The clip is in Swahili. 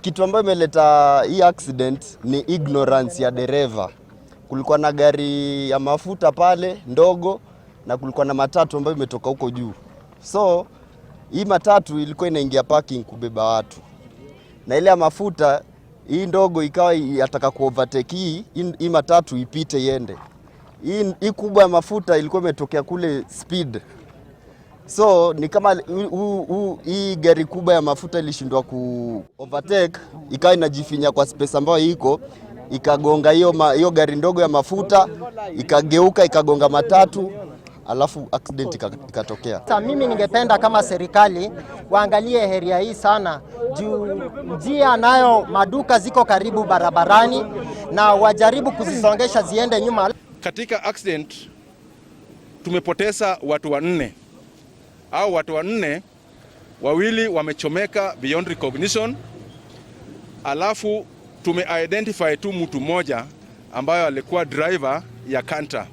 Kitu ambayo imeleta hii accident ni ignorance ya dereva. Kulikuwa na gari ya mafuta pale ndogo na kulikuwa na matatu ambayo imetoka huko juu, so hii matatu ilikuwa inaingia parking kubeba watu, na ile ya mafuta hii ndogo ikawa yataka ku overtake hii matatu ipite iende. Hii kubwa ya mafuta ilikuwa imetokea kule speed, so ni kama hii gari kubwa ya mafuta ilishindwa ku overtake, ikawa inajifinya kwa space ambayo iko, ikagonga hiyo gari ndogo ya mafuta, ikageuka ikagonga matatu, alafu accident ikatokea. Sasa mimi ningependa kama serikali waangalie area hii sana, juu njia nayo maduka ziko karibu barabarani na wajaribu kuzisongesha ziende nyuma. Katika accident tumepoteza watu wanne, au watu wanne, wawili wamechomeka beyond recognition, alafu tume identify tu mtu mmoja ambayo alikuwa driver ya Canter.